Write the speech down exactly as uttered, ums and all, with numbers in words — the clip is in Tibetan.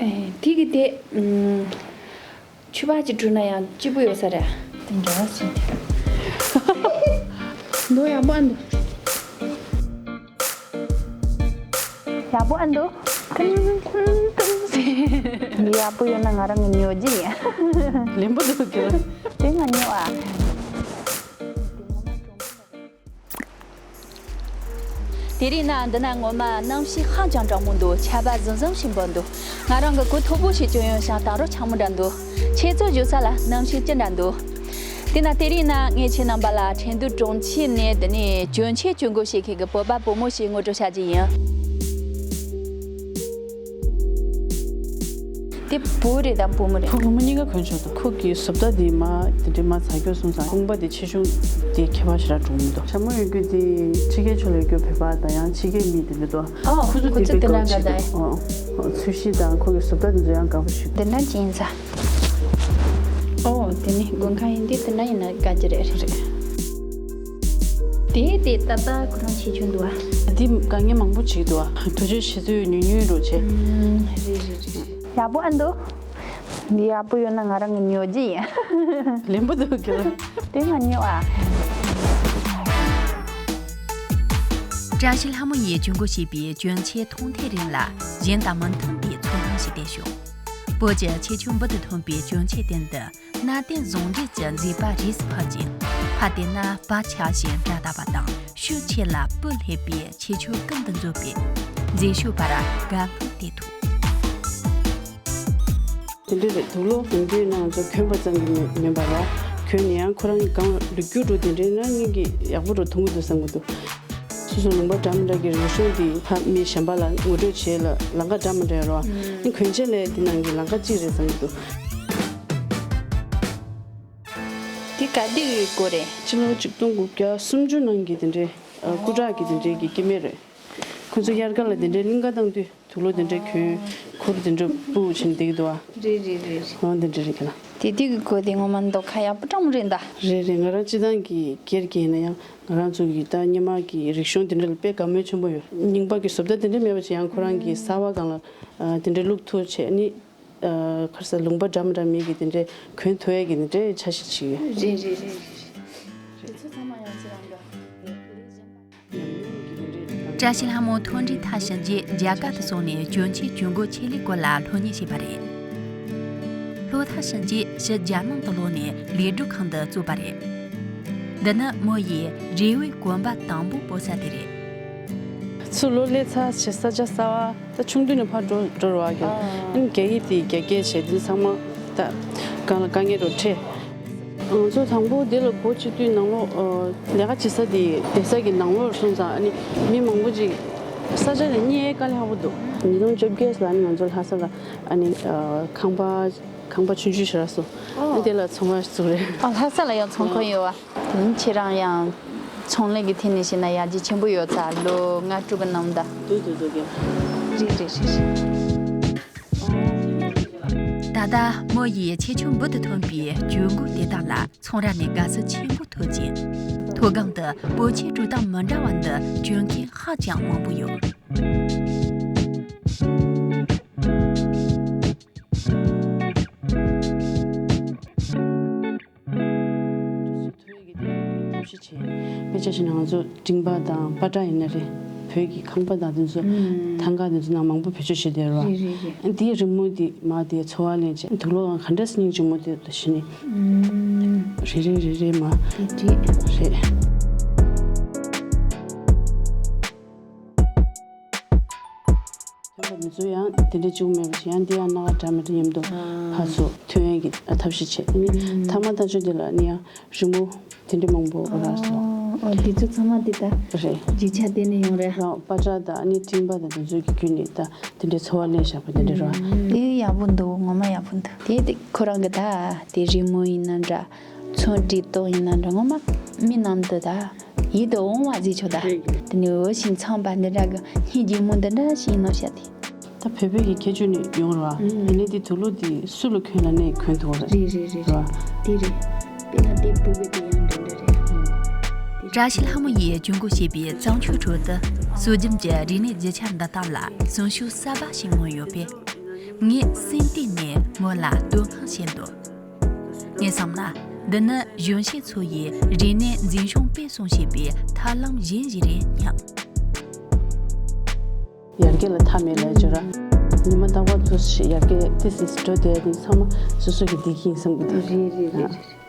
ཨེ། དེ་གི་དེ། ཨུམ། ཕྱུ་པ་ཅིག་བྲུས་ན་ཡང་སྐྱིད་པོ་ཡོད་ས་རེད། དེ་འདྲ་བ་ཟེར་ཏེ། འདུག་ཡག་པོ་ཨ་འདུག་ཡག་པོ་ཨ་འདུག་ཡག་པོ་ཡོད་ན་ང་རང་གི་ཉོ་རྒྱུ་ཡིན། ལེན་པོ་འདུག་གི། དེ་ང་ཉོ་ཨ། དེ་རིང་ན་འདི་ན་ངོ་མ་གནམ་གཤིས་ཧ་ཅང་གྲང་མོ་འདུག་ཆར་པ་ཟིམ་ཟིམ་ཞིག་འབབ་འདུག་ང་རང་གི་གོས་མཐུག་པོ་ཞིག་གྱོན་ཡོད་ཤག་ད་རུང་ཆག་མོ་འདྲ་འདུག་ཁྱེད་ཚོ་བཞུགས་ས་ལ་གནམ་གཤིས་ཅི་འདྲ་འདུག་དེ་ན་དེ་རིང་ན་ངས་ཁྱེད་རྣམ་པ་ལ་ཁྲེང་ཏུའུ་གྲོང་ཁྱེར་ནས་འདི་ནས་གྱོན་ཆས་གྱོན་གོ་ཞིག་ཁེ་གི་བོད་པ་བུ་མོ་ཞིག་ངོ་སྤྲོད་བྱ་རྒྱུ་ཡིན། དེ་བུ་རེད་དམ་བུ་མོ་རེད། ཁོ་བུ་མོ་གཉིས་ཀ་གོན་ཆོག་འདུག་ཁོ་གི་བཟོ་ལྟ་དེ་མ་དེ་འདྲའི་མ་ཚ་རྒྱུ་སོང་ཙང་དཔུང་པ་དེ་ཆེ་ཆུང་དེ་ཁྱད་པར་ཞེ་དྲག་འགྲོ་མི་འདུག་ཞྭ་མོ་ཡོད་རྒྱུ་དེ་ཕྱི་རྒྱལ་ཕྱོགས་ལ་ཡོད་རྒྱུ་བོད་པ་དང་ཡང་ཕྱི་རྒྱལ་མི་དེ་འདྲ་འདུག་ཨོ། ཁོ་ཚོ་ཁོ་དེ་ཚོ་དེ་འདྲ་དཀར་འདྲ་ཆེ་ཡིན། ཨོ། ཚོས་གཞི་དང་ཁོ་གི་བཟོ་ལྟ་དེ་ཚོ་ཡང་དགའ་པོ་ཞིག་དེ་འདྲ་ཅི་ཡིན་ས། ཨོ། དེ་ནི་དགུན་ཁ་ཡིན་དུས་དེ་འདྲ་ཡིན་ན་དགའ་རྒྱུ་རེད། རེད། དེ་དེ་ཏག་ཏག་ཁོ་རང་ཆེ་ཆུང་འདུག་ཨ། འདི་དཀའ་ངལ་མང་པོ་ཅིག་འདུག་ཨ། དུས་ཚོད་ཤི་ཚོད་ཉུང་ཉུང་རུ་བྱས། ཨུམ། རེད་རེད་རེད། ཡག་པོ་ཨ་འདུག་འདི་ཡག་པོ་ཡོད་ན་ང་རང་གི་ཉོ་རྒྱུ་ཡིན། ལེན་པོ་འདུག་གི། དེ་ང་ཉོ་ཨ། བཀྲ་ཤིས་ལྷ་མོ་ཡིས་གྱོན་གོ་བྱས་པའི་གྱོན་ཆས་མཐོང་ཐེངས་རིང་ལ་གཞན་དང་མི་མཐུན་པའི་ཚོར་སྣང་ཞིག་སྟེར་བྱུང་། བོད་ཀྱི་ཁྱད་ཆོས་འབུར་དུ་ཐོན་པའི་གྱོན་ཆས་སྟེང་དུ་གནའ་དེང་ཟུང་འབྲེལ་གྱི་མཛེས་པ་རིས་སུ་ཕབ་ཅིང་། ཕར་བལྟས་ན་བག་ཆགས་ཤིང་སྒྲ་དག་པ་དང་ཤུགས་ཆེ་ལ་སྤུ་ལྷད་པའི་ཁྱད་ཆོས་ཀུན་ཏུ་འཛོམས་པས་མཛེས་ཤོས་པར་དགའ་སྣང་སྟེར་ཐུབ། དེ་འདྲ་རེད། དུག་ལོག་ཡོང་དུས་ན་ང་ཚོ་གྱོན་པ་ཙམ་གྱིས་མིན་མིན་པར་གྱོན་ནས་ཡང་ཁོ་རང་གི་གང་ལུས་རྒྱུ་འགྲོ་དེ་འདྲའི་ན་སྙིང་གི་ཡག་པོ་འགྲོ་ཐུང་གི་འདུག་བསམ་གྱི་འདུག་སོ་སོ་ལུང་པ་འདྲ་མི་འདྲ་གི་རིག་གཞུང་འདི་ཕ་མི་གཞན་པ་ལ་ངོ་སྤྲོད་བྱེད་ལ་ལམ་ཁ་འདྲ་མི་འདྲ་ཡོད་རེད་བ། ཨ་གྱོན་ཆས་ལས་དེ་ནང་གི་ལམ་ཁ་གཅིག་རེད་བསམ་གྱི་འདུག་དེ་ག་དུས་ཡོད་དགོས་རེད། ཕྱི་ལོ་ཆིག་སྟོང་དགུ་བརྒྱ་སུམ་ཅུ་ནང་གི་དེ་འདྲའི་ཨ་སྐུ་དྲག་གི་དེ་འདྲའི་གི་སྐྱེ་དམན་རེད། ཁོ་ཚོ་དབྱར་ཁ་ལ་དེ་འདྲའི་གླིང་ག་བཏང་དུས་དུག་ལོག་དེ་འདྲའི་གྱོན། ཁུར་དེ་འདྲ་སྤུ་བྱིན་བསྡད་ཀྱི་འདུག་ཨ། རེད་རེད་རེད། འོ་དེ་འདྲ་རེད་ག་ལ། དེ་དུས་ཀྱི་གོས་དེ་ངོ་མ་མདོག་ཁ་ཡག་པོ་སྤྲང་མོ་རེད་ད། རེད་རེད། ང་རང་སྤྱི་བཏང་གི་སྒེར་གྱི་ཡིན་ན་ཡང་ང་རང་ཚོ་གི་ད་སྔོན་མ་གི་རིག་གཞུང་དེ་འདྲ་ལ་དཔེ་དགའ་མོས་ཆེན་པོ་ཡོད། རྙིང་པ་གི་བཟོ་ལྟ་དེ་འདྲ་མེད་པ་བྱས་ཡང་ཁོ་རང་གི་གསར་པ་སྒང་ལ་ཨ་དེ་འདྲ་བླུག་ཐུབ་བྱས་ནི་ཨ་ག་རེ་ཟེར་ལུང་པ་འདྲ་མི་འདྲ་མི་གི་དེ་འདྲ་གྱོན་ཐུབ་ཡས་ཀྱི་དེ་འདྲའི་འཆར་གཞི་ཅིག་ཡོད། རེད་རེད་རེད་རེད། དེ་ཚོ་ཚང་མ་ཡང་ཚེ་རང་ག་བཀྲ་ཤིས་ལྷ་མོ་མཐོ་འབྲིང་མཐར་ཕྱིན་རྗེས་རྒྱ་གར་དུ་སོང་ནས་གྱོན་ཆས་གྱོན་གོས་ཆེད་ལས་སྐོར་ལ་སློབ་གཉེར་བྱས་པ་རེད། སློབ་མཐར་ཕྱིན་རྗེས་ཕྱིར་རྒྱ་ནང་དུ་ལོག་ནས་ལས་སྒྲུབ་ཁང་དུ་བཙུགས་པ་རེད། འདི་ནི་མོ་ཡིས་རེ་བའི་གོན་པ་དང་པོ་སྤོ་ས་དེ་རེད། ཚུར་ལོག་སླེབས་ཚར་བྱས་ས་ཆ་གསར་པ་ད་ཆུང་དུས་ནས་ཕར་འགྲོ་འགྲོ་རུ་བ་གི་ཨ། ཨ་ནི་རྒྱ་ཡིག་དེ་རྒྱ་སྐད་བྱས་དེ་ཚང་མ་ད་གང་ལ་དཀའ་ངལ་རུ་འཕྲད། ང་ཚོ་དང་པོ་འདི་ལ་སྒོ་ཕྱེ་དུས་ནང་ལོགས་ཨ་ལས་ཀ་བྱེད་ས་དེ་བསྡད་ས་གི་ནང་ལོགས་སོང་ཙང་ཨ་ནི་མི་མང་པོ་ཅིག་ས་ཆ་དེ་རྙེད་དཀའ་ལས་ཁག་པོ་འདུག་ཉིས་སྟོང་བཅོ་བརྒྱད་ལ་ནི་ང་ཚོ་ལྷ་ས་ལ་ཨ་ནི་ཨ་ཁང་པ་ཁང་པ་ཆུང་ཆུང་ཞིག་རག་སོང་། ཨ་ནི་དེ་ལ་ཚོང་ཁང་ཞིག་བཙུགས་རེད། ཨ་ལྷ་ས་ལ་ཡང་ཚོང་ཁང་ཡོད་བ། དེ་ནི་ཁྱེད་རང་ཡང་ཚོང་ལས་ཀྱི་ཐད་ནས་བཤད་ན་ཡར་རྒྱས་ཆེན་པོ་ཡོད་ཚ་ལོ་ལྔ་དྲུག་གི་ནང་ད། དུ་དུ་དུ་གི། རེད་རེད་རེད་རེད། ད་ལྟ་མོ་ཡིས་ཁྱད་ཆོས་འབུར་དུ་ཐོན་པའི་གྱོན་གོས་དེ་དག་ལ་ཚོང་ར་ནས་དགའ་བསུ་ཆེན་པོ་ཐོབ་ཅིང་། མཐོ་སྒང་དུ་བོད་ཆས་འགྲོ་སྟངས་མི་འདྲ་བ་འདི་གྱོན་མཁན་ཧ་ཅང་མང་པོ་ཡོད། ཐབས་ཤེས་བྱས། དཔེ་ཆ་བཞག་ན་ང་ཚོ་མགྲིན་པ་དང་པ་ཏྲ་ཡིན་ན་རེད། བོད་ཀྱི་ཁང་པ་དང་དེ་ཚོ་ཨུམ། ཐང་ག་དེ་ཚོ་ནང་མང་པོ་བེད་སྤྱོད་བྱེད་བསྡད་རོགས། རེད་རེད་རེད། འདིའི་རི་མོ་འདི་མ་དེ་ཚོར་བ་ལེན་བྱས་དུག་ལོག་གང་ག་འདྲ་སྙིང་རྗེ་མོ་དེ་ད་ཤི་ནི། ཨུམ། རེ་རེ་རེ་རེ་མ། དེ་འགྲིག་རེད། ཐོན་པ་མི་ཚོ་ཡང་དེ་འདྲའི་གཅིག་པུ་མེད་པ་ཞིག་ཡང་འདི་ཡང་སྣ་ཁ་འདྲ་མི་འདྲ་མཉམ་དུ་ཨ། ཕར་ཚུར་ཐོན་ཡས་ཀྱི་ཐབས་ཤེས་བྱས་ནི་ཨུམ། ཐ་མ་ལྟ་ཆོག་འདི་ལ་ནི་ཡང་རི་མོ་དེ་འདྲ་མང་པོ་རག་སོང་། ཨོ་འདི་ཚོ་ཚང་མ་འདི་ལྟ་རེད། རྒྱུ་ཆ་དེ་ནས་ཡོང་རེད། རང་པ་ཏྲ་དང་ནི་མགྲིན་པ་དང་དེ་ཚོ་གི་བརྒྱུད་ནས་ད་དེ་འདྲའི་ཚོར་བ་ལེན་བཞག་པ་དེ་འདྲ་རེད། དེ་ཡག་པོ་འདུག་ངོ་མ་ཡག་པོ་འདུག་དེ་དེ་ཁོ་རང་གི་ད་དེ་རི་མོ་ཡིན་ན་འདྲ། ཚོན་སྒྲིག་སྟངས་ཡིན་ན་འདྲ་ངོ་མ་མི་ནང་དུ་ད་ཡིད་དུ་འོང་བ་ཟིག་ཆོག་ད། དེ་ནས་འོ་ཞིང་འཚམས་པ་འདི་འདྲ་གི་སྙིང་རྗེ་མོ་འདི་འདྲ་ཞིག་ཡིན་ནོ་བཤད་དེ། ད་བོད་པའི་གི་ཁྱད་ཆོས་ནི་ཡོང་ར་བ། ཨུམ། ཡིན་ནའི་དེ་དུག་ལོག་དེ་སུ་ལ་གྱོན་ལ་ནས་གྱོན་ཐུབ་ར། རེད་རེད་རེད་ར་བ། རེད། དེ་རེད། དཔེར་ན་དེ་བུ་གི་དེ་ཡང་འདྲ་འདྲ་རེད། བཀྲ་ཤིས་ལྷ་མོ་ཡིས་གྱོན་གོས་བྱས་པའི་བརྩམས་ཆོས་ཁྲོད་དུ་སྲོལ་རྒྱུན་གྱི་རིག་གནས་རྒྱུ་ཆ་འདི་དག་ལ་སེམས་ཤུགས་གསར་པ་ཞིག་མངོན་ཡོད་པས། ངས་སེམས་གཏིང་ནས་མོ་ལ་སྡུག་བསྔལ་བྱས་འདུག་ངས་བསམ་ན། འདི་ནི་གཞོན་སྐྱེས་ཚོ་ཡིས་རིག་གནས་འཛིན་སྐྱོང་སྤེལ་གསུམ་བྱེད་པའི་ཐབས་ལམ་གཞན་ཞིག་རེད་སྙམ། ཡར་རྒྱས་ལ་མཐའ་མེད་ལས་བྱོས་ར། ཉི་མ་རྟག་པར་དུ་ཞིག་ཡར་རྒྱས་ཏི་སི་འགྲོ་བསྡད་དུས་ཚང་མ་སོ་སོ་གི་བདེ་སྐྱིད་ཡིན་བསམ་གི་འདུག་རེད་རེད་རེད་རེད།